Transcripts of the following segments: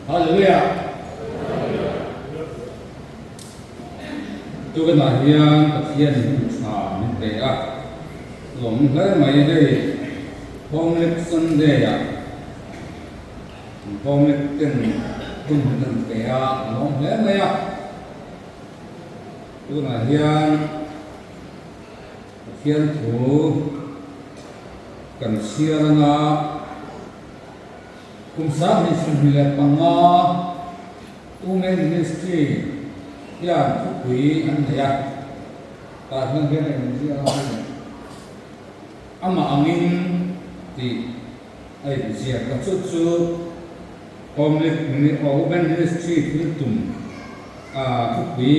Hallelujah! Tukinah hian Pathianin hun tha min pe a, lawm hle mai hei Home Week Sunday-ah Home Week ten hun min rawn pe a, lawm hle mai a. Tunah hian Pathian thu kan chhiar anga kum 2025 Women Ministry hian thupui an nei a, tah hian hian a inziak a hei amah angin tih a inziak a, chu chu Home Women Ministry thil tum thupui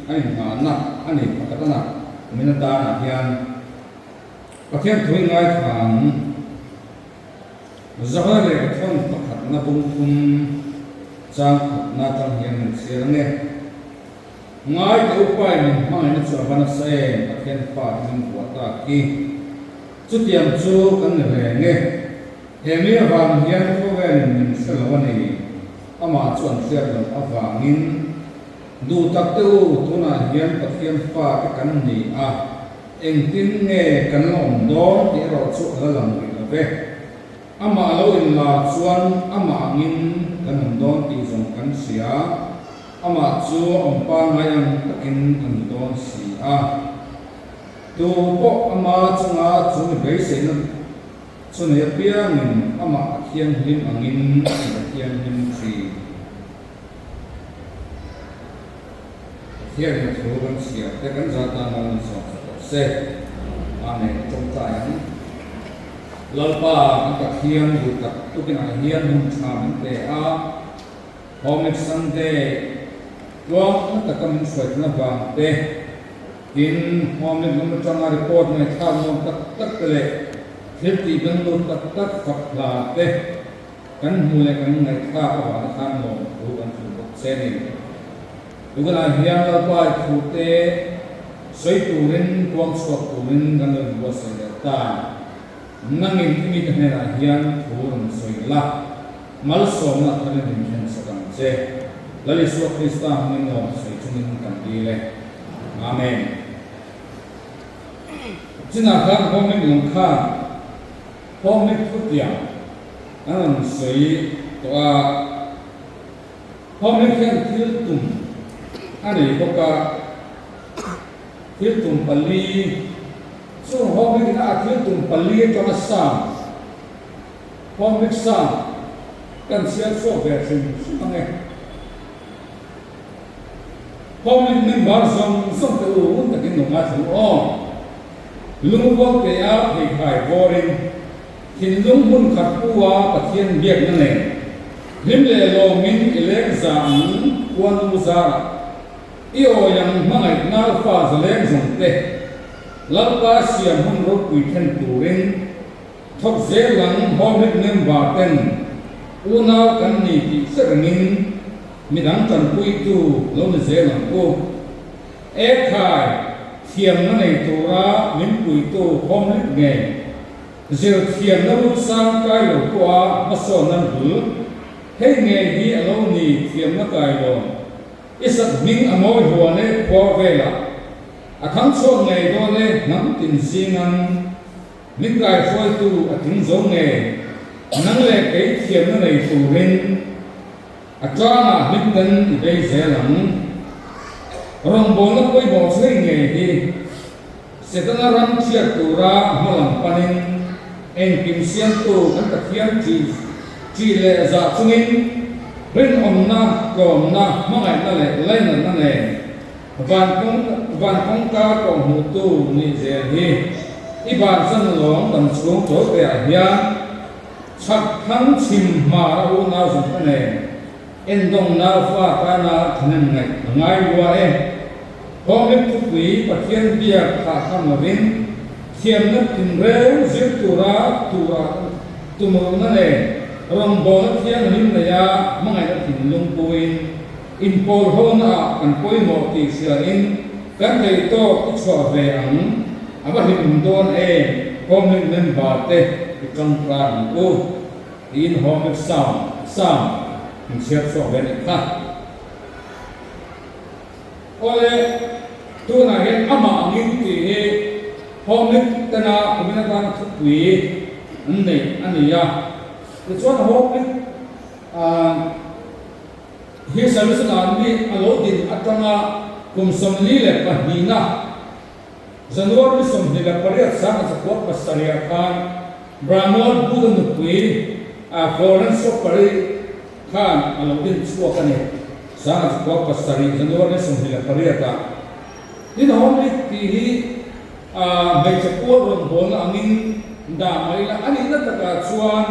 a inngahna a ni pakhat a na kumin atanah hian Pathian thu i ngaithla ang. Zahoi leh thawn pakhatna bung thum chang khatna atang hian min chhiar ange. Ngai te upai min hmangaihna chu a va nasa em Pathian fa te min vuah tak hi. Chutiang chu kan ni reng e. He mi avang hian khawvelin min hre lo a ni. Amah chu an hriat loh avangin duh tak te u tunah hian Pathian fa te kan ni a. Engtin nge kan la awm dawn tih erawh chu a la lang rih lo ve. Amah lo inlar chuan amah angin kan awm dawn tih zawng kan hria. Amah chu a awm pangngai ang takin a ni dawn si a. Tu pawh ama chunga chu mi beiseina chu nei apiangin amah a thianghlim angin a la thianghlim thin. Pathianin a thu kan chhiar te kan zah tan a rawn sawm sa tawh se. Amen. Tawngtai ang. Lalpa kan Pathian duh tak tukinah hian hun tha min pe a, Homic Sunday tluang na taka min hruaitna vang te, tin Homic lam atanga report ngaihthlak nuam tak tak te leh thil tih benglut tak tak fak hla te, Kan hmu leh kan ngaihthlak avang khan lawm thu kan hrilh bawk che ni. Tukinah hian Lalpa i thute sawi turin kuang chhuak turin kan lo inbuatsaih leh ta. Nangin i mite hnenah hian thu rawn sawi la, malsawmna a tharin min thlen sak ang che. Lal Isua Krista hmingin lawm sawi chungin kan dil e. Amen. Chinah khan Home Lung khan Home Thutiang An rawn sawi tawh a, Home hian thil tum a nei bawk a, thil tum pali, chung Home ina a thil tum pali atanga sang, Home sang kan chhiar chhuak ve hrim hrim ang e. Home member zawng zawng te u ngun takin lo ngaithla u aw. Lungrual pe a pheikhai vawrin. Thinlung hmun khat pu a Pathian biakna nen hlim leh lawmin i leng za ang khuanu zarah i awi ang hmangaih nalfa zaleng zawng te Lalpa siam hun ropui thlen turin thawk zel ang Home member ten unau kan ni tih hre rengin midang tanpuitu lo ni zel ang u. Ekhai thiamna nei tura min puitu Home ngei Zirthiamna rulsang kai lo pawha hmasawn nan bul, hei ngei hi a lo ni thiamna kai lo. I sat hming a mawi huan e khua velah, a thang chhuak ngei dawn e hnam tin zingan, min kai hruaitu a tling zo ngei, nang leh kei thiamna nei turin a tlangah hlim ten i bei zel ang. Rawngbawlna pawimawh chu hei ngei hi. Setana ram chhiat tura hmalam panin engkim siamtu kan Pathian ṭih ṭih leh zah chungin rinawmna, tlawmna, hmangaihna leh lainatna nen van kawng van kawngka kawhhmuhtu nih zel hi i bansan lawng dam chhung tawlteah hian chhak thlang chhim hmara unau zawngte nen Endawng naufa tana thahnem ngaih a ngai rua e. Hawngek thupui Pathian biak thah tham lovin thiamna tinreng zir tura tura tumruhna nen rawngbawlna thianghlim neia hmangaihna thinlung puin inpawl hona ah kan pawimawh tih hriain kan theihtawk i chhuah ve ang a va hlimawm dawn em Hawngek member te i tangkai ang u tiin Hawngek Sound Sound. min chhiar chhuak ve a nih kha. Awle, tunah hian amah angin tih hi Home League tena kumin atana thupui an neih a ni a. Tichuan Home League hi Salvation Army a lo din atanga kum 42na January 28 1907ah khan Brahmod Buddha nupui Florence Sopari khan a lo din chhuak a ni. 1907 January 28 ah. Tin Home League tih hi hmeichhe pual rawn bawlna angin dah mai ila a nihna takah chuan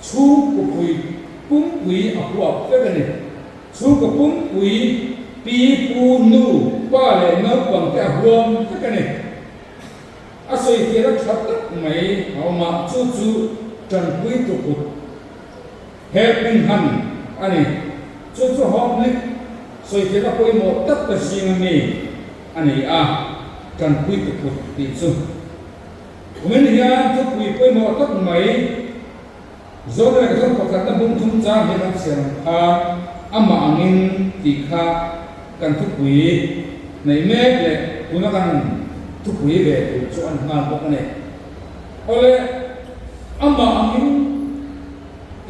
chhungkaw pui pumpui a huap vek a ni. Chhungkaw pumpui pi, pu, nu, pa leh naupang te a huam vek a ni. A sawi fiahna tha tak mai a awm a, chu chu tanpui tukut, helping hand, a ni. Chu chu Home League sawi fiahna pawimawh tak te zinga mi a ni a, tanpui tukut tih chu. Kumin hian thupui pawimawh tak mai. Zawhna leh zawng pakhatna bung thum chang hi kan chhiar ang kha amah angin tih kha kan thupui neih mek leh tuna kan thupui ve tur chu a ni nghal bawk a ni. Awle, amah angin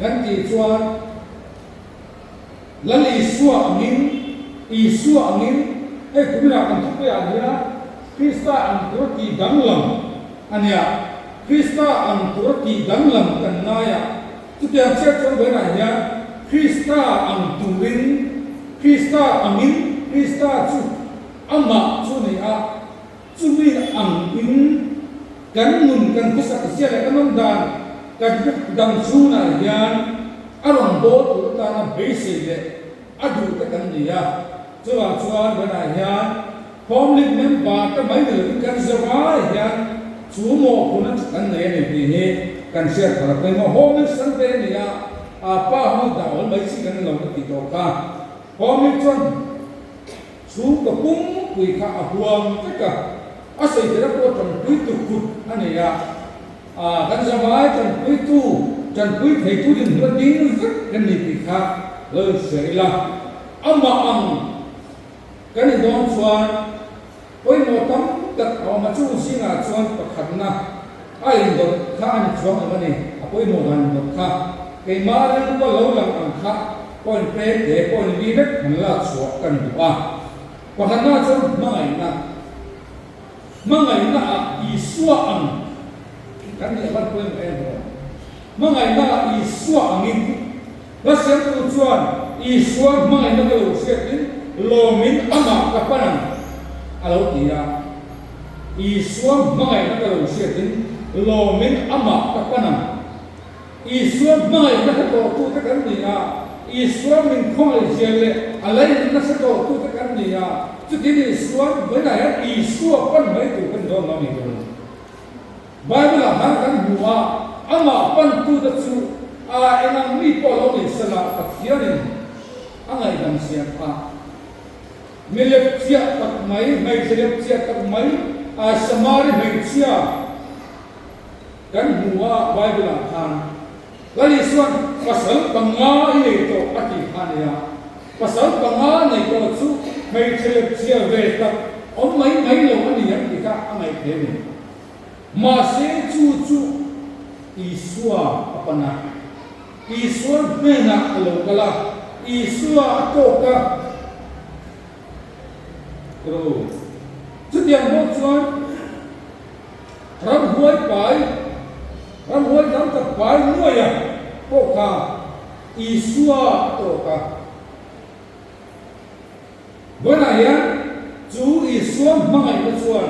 kan tih chuan Lal Isua angin, Isua angin hei kuminah kan thupuiah hian Krista ang tur tih danglam a nia. Krista ang tur tih danglam kan ngai a, chutiang chiah chuan vawiinah hian Krista ang turin, Krista angin, Krista chu amah chu ni a, chumi angin kan nun kan khawsak zia leh kan awm dan kan dang chhunah hian a rawn bawl tur atana beisei leh a duh te kan ni a, chuvang chuan vawiinah hian Home League member te mai ni lovin kan zavai hian chu mawhphurhna chu kan nei a ni tih hi kan hriat thar a pawimawh. Home League Sunday a ni a, a pa ho dah awl mai chi kan lo ka tih tawh kha. Home League chuan chhungkaw pumpui kha a huam vek a, a sawi theihna pawh tanpui tu kut a nei a, kan zavai tanpuitu, tanpui theitu dinhmun a ding vek kan ni tih kha lo inhria ila, amah ang. Kan indawn chuan pawimawh tam tak a awm a, chung zingah chuan pakhatna a indawt kha a ni chuang lo a ni, a pawimawh dan indawt kha keimah rilru a lo lang ang kha point pek te point li vek han lak chhuah kan duh a. Pakhatna chuan hmangaihna, hmangaihna ah Isua ang kan nih avan pawimawh em bawk. Hmangaihna ah Isua angin. Hla siamtu chuan Isua hmangaihna ka lo hriatin lawmin amah ka pan ang a lo ti a. Isua hmangaihna ka lo hriatin lawmin amah ka pan ang. Isua hmangaihna hre tawhtute kan ni a, Isua min khawngaihzia leh a lainatna hre tawhtute kan ni a, chutin Isua vawiinah hian Isua pan mai tur kan dawn lo a ni tur. Bible-ah khan kan hmu a, amah pantute chu a eng ang mi pawh lo nei sela Pathianin a ngaihdam siam a. Mi lepchiah tak mai, hmeichhe lepchiah tak mai, a Samari hmeichhia kan hmu a Bible-ah khan. Lal Isua'n pasal panga i nei tawh a tih kha a nia. Pasal panga nei tawh chu hmeichhe lepchiah ve tak awm mai mai lo a ni ang tih kha a ngaih thei a ni. Mahse chu chu Isua a pan a, Isua hnenah a lo kal a, Isua a tawk a. Ro. Chutiang bawk chuan ramhuai pai, ramhuai tam tak pai nuaia pawh kha Isua a tawk a. Vawiinah hian chu Isua hmangaihna chuan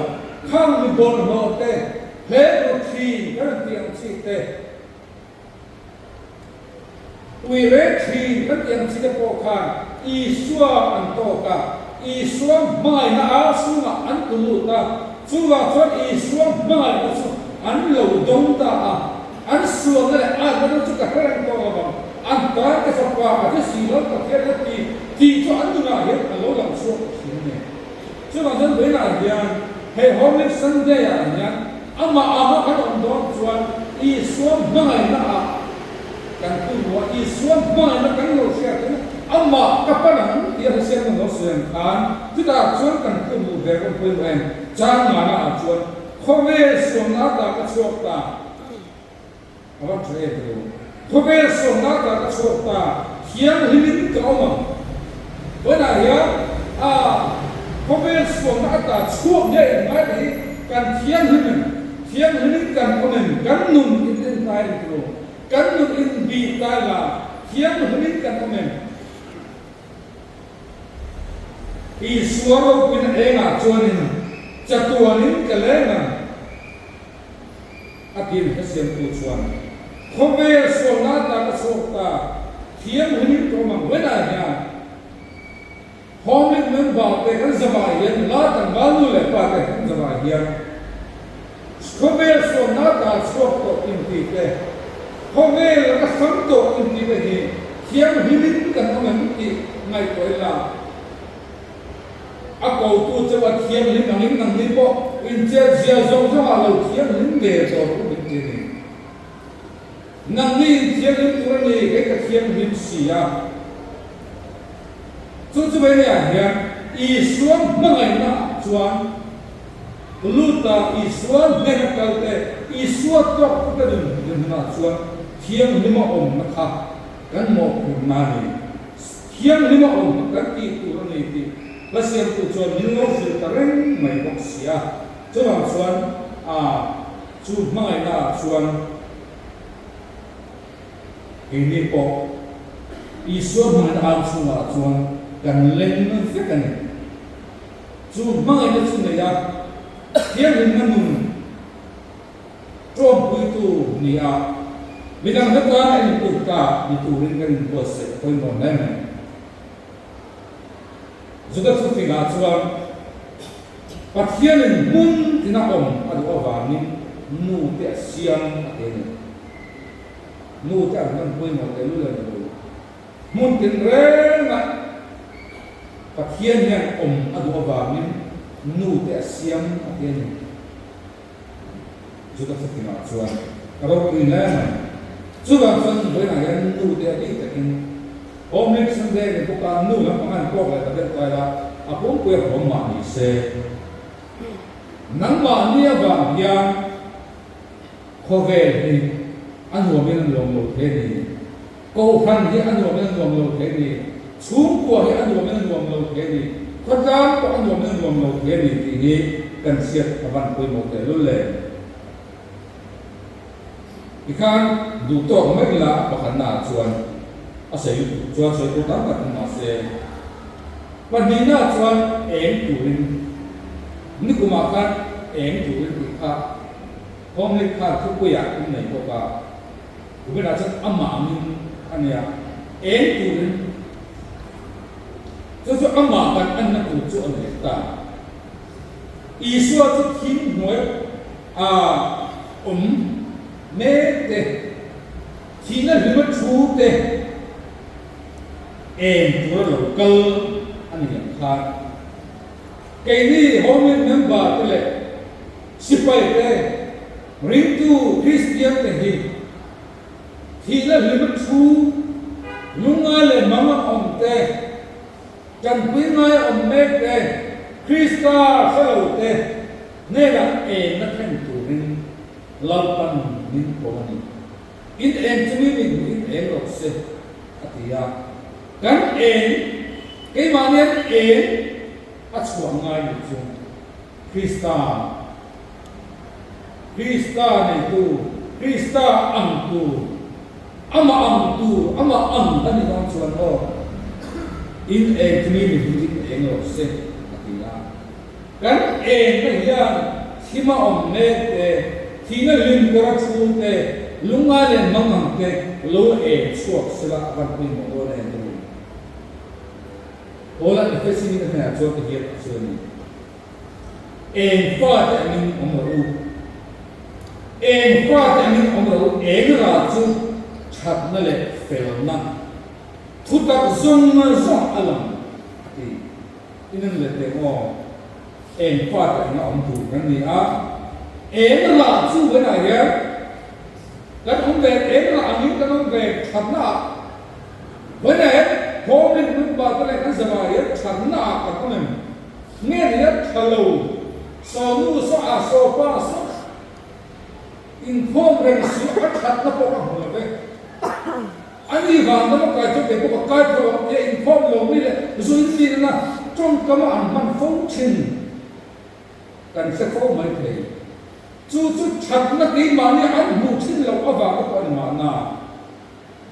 khang mi bawlhhlawh te, hlep ru thin kan rawn tih ang chi te, ui rek thin kan tih ang chi te pawh khan Isua an tawk a, Isua hmangaihna ar chhungah an tlu lut a, chuvang chuan Isua hmangaihna chu an lo dawng ta a. An sualna leh atna chu ka hre reng tawh lo vang. An tan ka fapa a thi si lo Pathian a ti tih chu an nunah hian a lo lang chhuak ta thin a ni. Chuvang chuan vawiinah hian he Holy Sunday ah hian amah anga kan awm dawn chuan Isua hmangaihna ah kan phur ruah Isua hmangaihna kan lo hriat in amah ka pan ang tih a hriat kan lo sawi ang khan chutah chuan kan phur luh ve rawng pawimawh em? Chang ngana ah chuan khawvel suamna ata ka chhuak ta. A va tha em lo. Khawvel suamna ata ka chhuak ta, thianghlimin ka awm ang. Vawiinah hian a khawvel suamna ata chhuak nge in ngai te hi kan thianghlim em? Thianghlimin kan awm em? Kan nun in en ta em tilo? Kan nun in bih ta ila thianghlimin kan awm em? Isua ropuina engah chuanin chatuanin ka leng ang. A tin hre siamtu chuan, Khawvel sualna ata ka chhuak ta, thianghlim ka awm ang vawiinah hian Home member te kan zavah hian nula tlangval nu leh pa te kan zavah hian khawvel sualna ata chhuak tawh intih te, khawvel laka hrang tawh intih te hi thianghlimin kan awm em tih ngaihtuah ila. A kotu chu a thianghlim angin nangni pawh inchet zia zawng zawngah lo thianghlim ve tawh rawh u min ti a ni. Nangni in thianghlim tur a ni, kei ka thianghlim si a. Chu chu veileiah hian Isua hmangaihna ah chuan Luta Isua hnena kalte Isua tawk te nun dinhmunah chuan thianghlima awmna kha kan mawhphurhna a ni. Thianghlim a awm kan tih tur a ni tih hla siamtu chuan min lo hrilh ta reng mai bawk si a. Chuvang chuan a chu hmangaihna ah chuan keini pawh Isua hmangaihna ang chhungah chuan kan leng vek a ni. Chu hmangaihna chu nei a, thianghlimna nun Ṭawmpuitu ni a, midang hla tan a inpuk ta ni turin kan inbuatsaih pawimawh hle mai. Juda thufingah chuan Pathianin hmun tina awm a duh avangin nu te a siam a ti a ni. Nu te an hman pawimawh tehlul a ni lo. Hmun tinrengah Pathian hian awm a duh avangin nu te a siam a ti a ni. Juda thuthlengah chuan a ropui hle mai. Chuvang chuan vawiinah hian nu te a bik takin Home Week Sunday ni bawk a, nu lampang an kawk leh ta deuh ta ila, a pumpui a hawm mah ni se. Nangmahni avang hian khawvel hi a nuamin a nuam lo thei a ni. Kohhran hi a nuamin a nuam lo thei a ni. Chhungkua hi a nuamin a nuam lo thei a ni. Khawtlang pawh a nuamin a nuam lo thei a ni tih hi kan hriat a van pawimawh tehlul le. Tikhan duh tawk mai ila a pakhatna ah chuan a sawi lutuk chuan sawi tur tam tak awm mahse pahnihna ah chuan eng turin nikumah khan eng turin tih kha Home League khan thupuiah in nei bawk a. Kuminah chuan amah angin a nia, eng turin chu chu amah kan anna tur chu a ni leh ta. Isua chu thim hnuai a awm mek te, thihna hlima thu te eng tura lo kal a ni ang khan keini Home member te leh sipai te, Ringtu Kristian te hi thihna hlima thu lungngai leh mang a awm te, tanpui ngai a awm mek te, Krista hre lo te hnenah engna thlen turin Lalpan min ko a ni. In eng chu mi min hmuh in eng rawh se, a ti a. Kan eng, keimahni an eng a chhuah ngai nih chu Krista Krista neitu, Krista angtu, amah angtu, amah ang ka ni dawn chuan aw, in eng chu mi mi hi in eng rawh se, a ti a. Kan engna hian thim a awm mek te, thihna hlim kawr a chhung te, lungngai leh mangang te lo eng chhuak sela a van pawimawh dawn em u. Paula Efesi mite hnenah chuan ti hian a sawi a ni. Eng fate angin awm rawh u. Eng fate angin awm rawh u. Eng rah chu thatna leh felna, thutak zawng zawng a lang a ti. In en leh teh maw? Eng fate anga awm tur kan ni a. Eng rah chu venah hian. Kan awm ve eng rah angin kan awm ve thatna ah vawiin ah hian Home League member te leh kan zavai hian thatna ah kan awm em? Nge ni a tha lo saw nu saw a saw pa saw inkhawm reng si a thatna pawh ka hmu lo ve. A ni vang dama kai chu kei pawh ka kai tho ang tia inkhawm lo mi leh zu in tirna tawngkama an hman fo thin. Kan hre fo mai thei. Chu chu thatna keimahni an hmuh thin loh avanga pawh a ni mahna.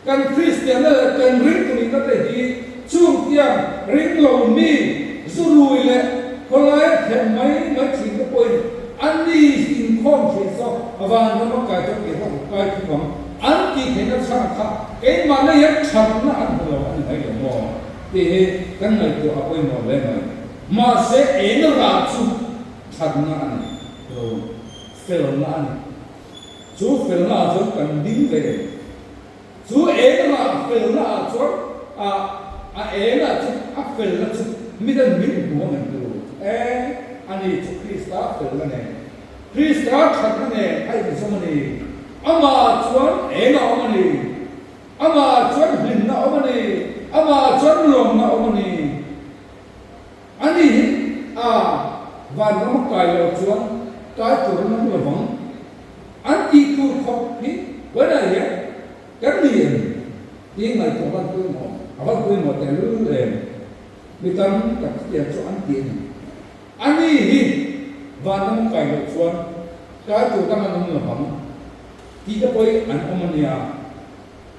Kan Kristianna leh kan ringtu nihna te hi chungtiang ring lo mi zu rui leh khawlaia khelh mai mai thin te pawhin an ni inkhawm thin saw vanram a kai chuan kei pawh ka kai thung ang an tih theihna chhan kha keimahna hian thatna an hmu lo a ni mai lo maw tih hi kan ngaihtuah a pawimawh hle mai. Mahse eng rah chu thatna a ni lo, felna a ni. Chu felna ah chuan kan ding ve em? Chu eng rah felna ah chuan a a eng ah chu a felna chu miten min hmu ang em tu? E, ani chu Krista felna nen, Krista thatna nen a inzawm a ni. Amah ah chuan eng a awm a ni. Amah ah chuan hlimna a awm a ni. Amah ah chuan lawmna a awm a ni. A ni hi a vanram a kai loh chuan kai tur an awm lovang. An tih tur khawp hi vawiinah hian kan ni em tih ngaihtuah van pawimawh a van pawimawh tehlul em? Mi tam tak chutiang chu an ti a ni. A ni hi vanram a kai loh chuan kai tur dang an awm lovang tih te pawhin an awm a nia.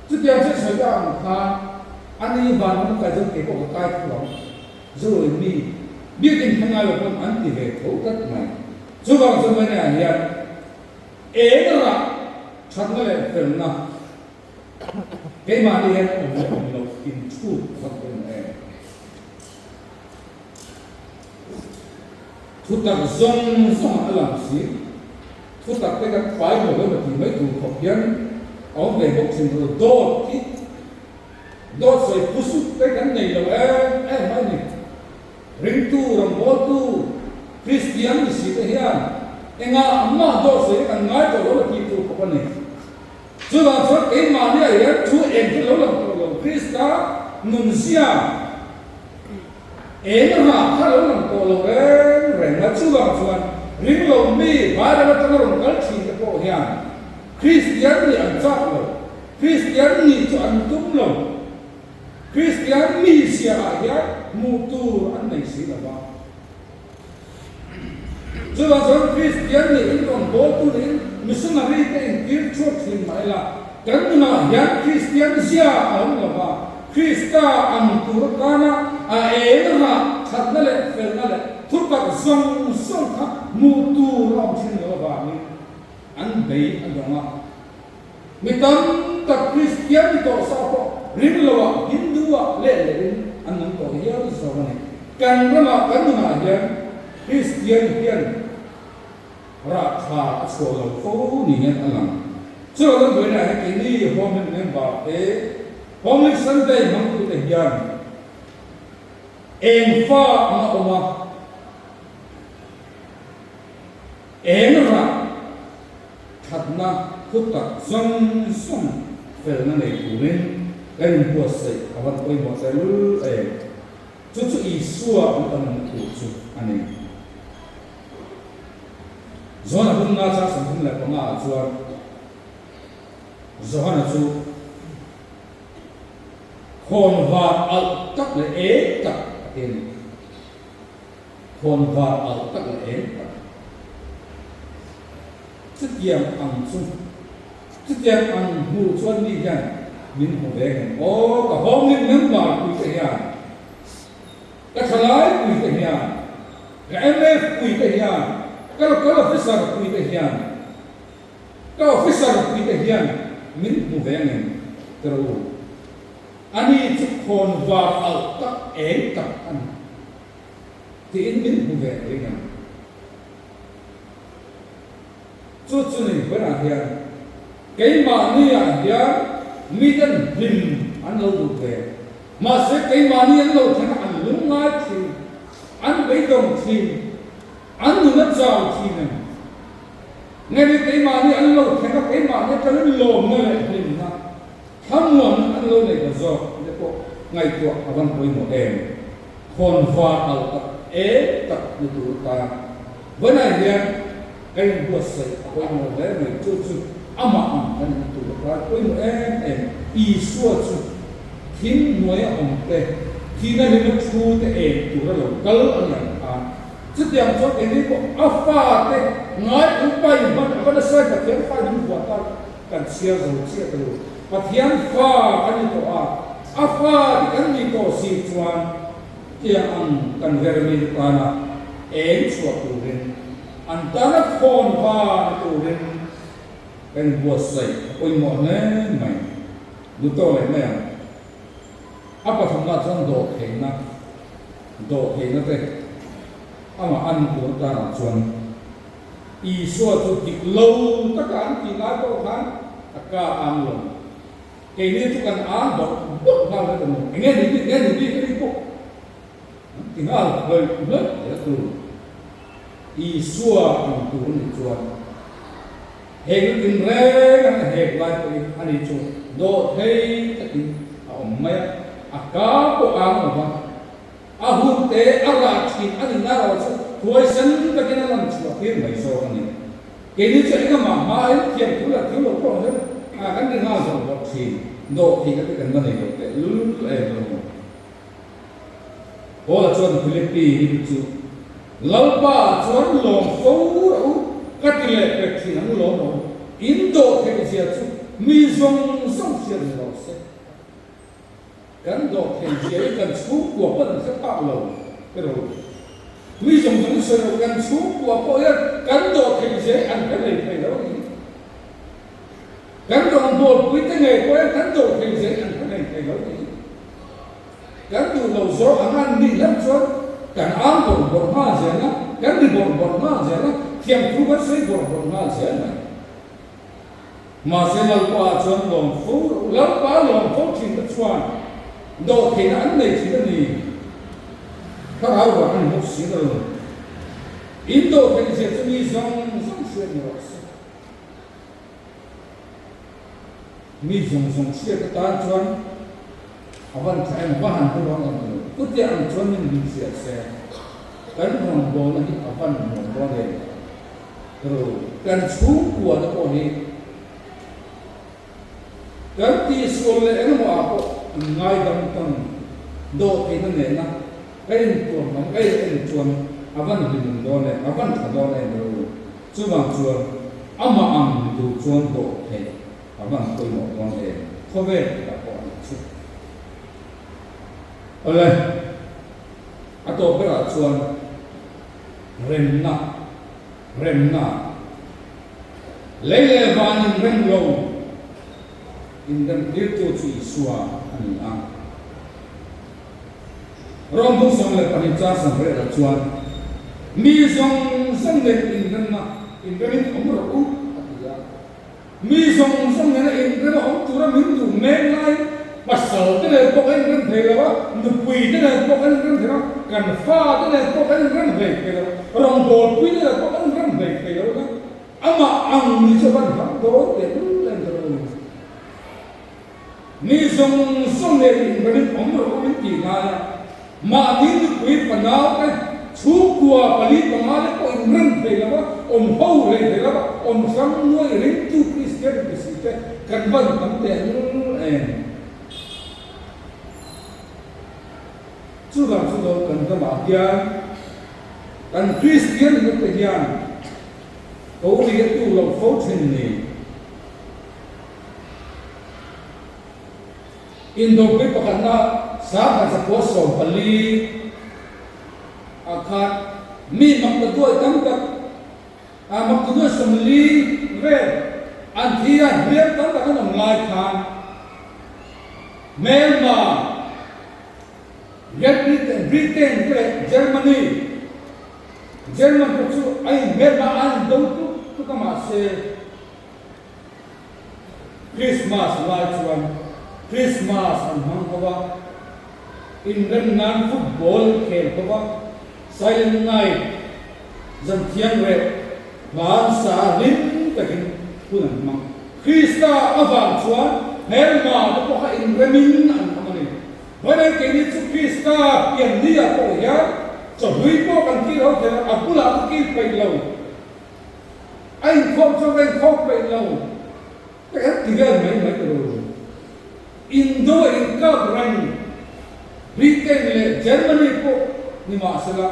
Chutiang chu sawi ta ang khan a ni van ram kai chuan kei pawh ka kai tho ang. Zurui mi biakin kha ngai lo pawn an ti ve tho tlat mai. Chuvang chuan Mania hian eng rah thatna leh felna keimahni hian awm leh awm loh inchhut a va pawimawh em. Thutak zawng zawngah a lang si. Thutak te kan pai lo emaw tih mai tur khawp hian a awm ve bawk thin lo. Dawt hi dawt sawi phusuk te kan nei lo em em mai ni. Ringtu, rawngbawltu, Kristian ni si te hian engah mah dawt sawi te kan ngai tawh lo la tih tur khawp a ni. Chuvang chuan keimahniah hian thu eng chu lo lang tawh lo, Krista nunzia eng rah kha lo lang tawh lo reng reng a. Chuvang chuan ring lo mi Bible atanga rawn kal thin te pawh hian Kristian nih an chak lo, Kristian nih chu an tum lo, Kristian mizia ah hian hmuh tur an nei si lo va. Chuvang chuan Kristian nih in rawngbawltu niin missionary te intir chhuak thin mah ila, kan nunah hian Kristian zia a awm lo va, Krista ang tur atana a eng rah thatna leh felna leh thutak zawng zawng kha hmuh tur a awm thin lo avangin an bei a dawng a. Mi tam tak Kristian ni tawh sa pawh ring loah Hindu-ah leh lehin an awm tawh hial zawk a ni. Kan ramah kan nunah hian Kristian hian rah tha a chhuah lo fo niin a lang. Chuvang chuan vawiinah hian keini Home member te, Home Sunday hmangtute hian eng fa ang a awm a, eng rah Thatna thutak zawng zawng felna nei turin kan inbuatsaih a van pawimawh tehlul em? Chu chu Isua an kan hmuh tur chu a ni. Johana hunna chang 35 ah chuan Johana chu khawnvar alh tak leh eng tak a ti a ni. Khawnvar alh tak leh eng tak. Chutiang ang chu, chutiang ang hmuh chuan mi hian min hmu ve ngem aw, ka hawngin member pui te hian, ka thalai pui te hian, ka MF pui te hian, ka local officer pui te hian, ka officer pui te hian min hmu ve ngem tiraw u? Ani chu khawnvar alh tak eng tak a ni tiin min hmu ve thei ngem? Chu chu ni berah hian keimahniah hian miten hlim an lo duh ve. Mahse keimahni an lo thleng a, an lungngai thin, an beidawng thin, an nun a chau thin em? Nge ni keimahni an lo thleng a, keimahni atangin lawmna leh hlimna, thlamuanna an lo nei ta zawk te pawh ngaihtuah a van pawimawh em? Khawnvar alh tak em tak ni tur atan vawiinah hian kan inbuatsaih a pawimawh hle mai. Chu chu amah ang kan in tur atan pawimawh em em. Isua chu thing hnuaia awm te, thihna hlima thu te eng tura lo kal a ni ang khan Chutiang chuan keini pawh a fate ngai upa in hman a va nasa in Pathian fa in min vuah ta kan chhiar zo chiah ta lo. Pathian fa kan ni tawh a, a fate kan nih tawh si chuan tiang ang kan ver mi te tana eng chhuah turin, an tana khawn va ni turin kan inbuatsaih a pawimawh hle mai. Lu tawh leh mai ang. A pathumna chuan dawhtheihna, dawhtheihna te amah an tur tanah chuan Isua chu dik lo taka an tih lai pawh khan a ka ang lo. Keini chu kan ang bawrh bawrh nghal vek a ni. Enge ni bik, enge ni bik a ni pawh an ti nghal hlawih hlawih zel tur. Isua ang tur a nih chuan. Heng na tinreng an hek lai pawhin ani chu dawhthei takin a awm mai a, a ka pawh ang lo va, a hun te a rah thin a ni ngai lo chu huaisen takin a lan chhuah tir mai zawk a ni. Keini chu engamah hmain thiam thu leh thil lo pawh ang hian kan ri nghal zawk bawk thin, dawhtheihna te kan la nei lo tehlul em lo. Paula chuan Philippi hi chu Lalpa chuan lawm fo rawh u, ka ti leh pek thin ang lawm rawh u, in dawh theih zia chu mi zawng zawng hriat ni lo se. Kan dawh theih zia hi kan chhungkua pawh an hre phak lo ka rawh u. Mi zawng zawng sawi lo kan chhungkua pawh hian kan dawh theih zia hi an hre hlei thei lo a ni. Kan rawngbawlpui te ngei pawh hian kan dawh theih zia hi an hre hlei thei lo a ni. Kan duh lo zawk ang an nih hlauh chuan kan ang bawrh bawrh nghal zel a, kan ri bawrh bawrh nghal zel a, thiamthu kan sawi bawrh bawrh nghal zel mai. Mahse Lalpa chuan lawm fo rawh u, Lalpa lawm fo thin te chuan dawhtheihna an nei thin a ni. Thlarau vang a ni bawk si lo. In dawhtheih zia chu mi zawng zawng hriat ni rawh se. Mi zawng zawng hriat atan chuan a van tha em, va han hmu rang em lo. Chutia ang chuan min hlim hria se, kan rawngbawlna hi a van nuam dawn em? Ro, kan chhungkua te pawh hi kan tihsual leh engemaw ah pawh an ngaidam tawn dawhtheihna nena ka intuam ang, ka in en chuan a van hlimawm dawn em, a van tha dawn em ro. Chuvang chuan amah ang ni tur chuan dawh theih a van pawimawh dawn em? Khawvel takah pawh a nih chu. Awle, a tawp berah chuan remna, remna, lei leh van inrem lo inremtirtu chu Isua a ni a. Rom bung 12 chang 80 ah chuan, Mi zawng zawng nen inremna, inremin awm rawh u, a ti a. Mi zawng zawng nena inrem a awm tura min duh mek laiin pasal te nen pawh kan inrem thei lo a, nupui te nen pawh kan inrem thei lo a, kan fa te nen pawh kan inrem hlei thei lo a, rawngbawlpui te nen pawh kan inrem hlei thei lo a, amah ang ni chu a van har dawn tehlul em ka ru. Mi zawng zawng nen inremin awm rawh u min tih laia mahni nupui fanau te chhungkua pali panga te pawh inrem thei lova, awm ho hlei thei lova, awm hrang nuai ringtu Kristian inti si te kan van tam teh lul em? Chuvang chu lo kan ramah hian kan Kristian nute te hian ko ri a tu lo fo thin ni. Indopui pakhatna 1914 ah khan mi maktaduai tam tak, ah maktaduai 40 vel an thi a, hliam tam tak an awm lai khan hmelma Great Britain, Britain te leh Germany, German pawh chu a inhmelma a indo tuk tuk a mahse, Krismas lai chuan Krismas an hmang ho a, inrem nan football an khel ho a, Silent Night, Zanthiang reh, hla an sa a hlim. takin hun an hmang. Krista avang chuan hmelma te pawh kha inremin an awm a ni. Vawiin keini chu Krista pian ni ah pawh hian chawhlui pawh kan kil ho thei lo, a bulah ka kil peih lo, a inkhawm chuan ka inkhawm peih lo, ka en ti vel mai mai ta lo. Indo a inkap reng Britain leh Germany pawh ni mahsela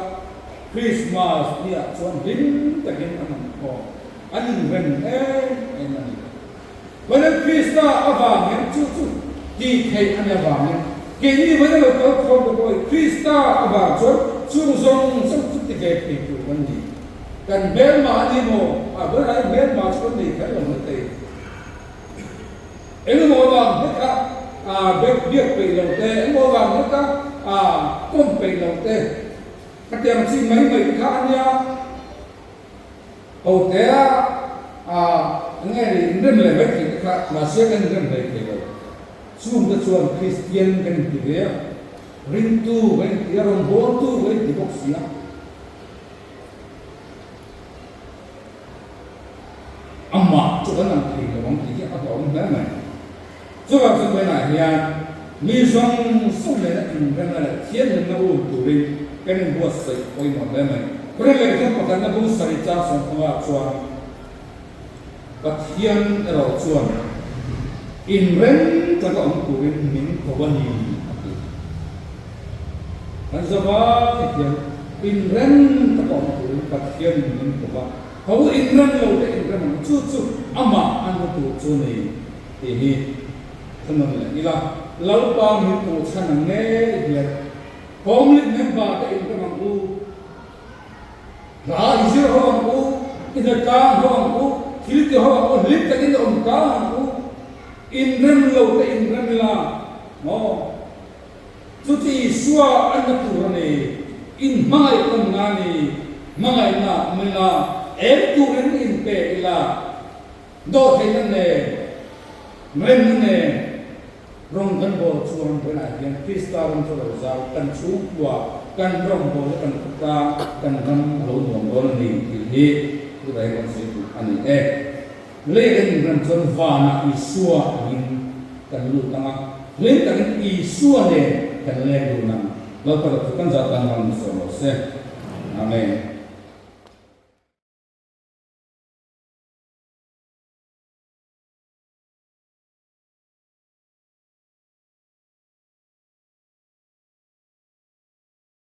Christmas ni ah chuan hlim takin an inkhawm, an inrem em em a ni. Vawiin Krista avangin chu chu tih theih a ni avangin keini vawiin a lo kal khawm ta pawh hi Krista avang chuan chung zawng zawng chu ti ve thei tur kan ni. Kan hmelma a ni maw? A vawiin ah hmelma chu kan nei kher lo mai thei. Engemaw avang hleka biak biak peih lo te, engemaw avang hleka kawm peih lo te, khatiang chi mai mai te kha a nia. Hotea a nge ni inrem leh mai theih te kha mahse kan inrem hlei thei lo. Chung te chuan Kristian kan inti ve a, ringtu kan inti a, rawngbawltu kan inti bawk si a. Amah chu kan ang thei lo ang tih hi a hlauhawm hle mai. Chuvang chu tunah hian mi zawng zawng nena inremna leh thianghlimna um turin kan inbuatsaih pawimawh hle mai. Korin lehkhathawm pakhatna bung sarih chang sawmthawngah chuan Pathian erawh chuan inrem taka awm turin min ko a ni a ti. Kan zavai hian inrem taka awm turin Pathianin min ko va, ho inrem lo te inrem ang chu chu amah an hmu tur chu ni. Tih hi thunawn leh ila, Lalpa min puh chhan ang ngei hian Home member te inrem ang u, hla i zir ho ang u, i hnatlang ho ang u, thil ti ho ang u, hlim takin i awm tlang ang u, inrem lo te inrem ila maw? Chu chu Isua a na tur a ni, inhmangaih awmna a ni, hmangaihna awm ila, eng turin inpe ila. Dawhtheihna nen, remna nen rawng kan bawl chuan vawiinah hian Krista ram chu lo zau, kan chhungkua, kan rawngbawlna kan khawtlang, kan ram a lo nuam dawn a ni tih hi tunah hian kan sawi duh a ni e. Lei kan inrem chuan vanah Isua angin kan lut ang a, hlim takin Isua nen kan leng dun ang. Lalpa rawh chu kan zah tan ram ni sawm lo se. Amen.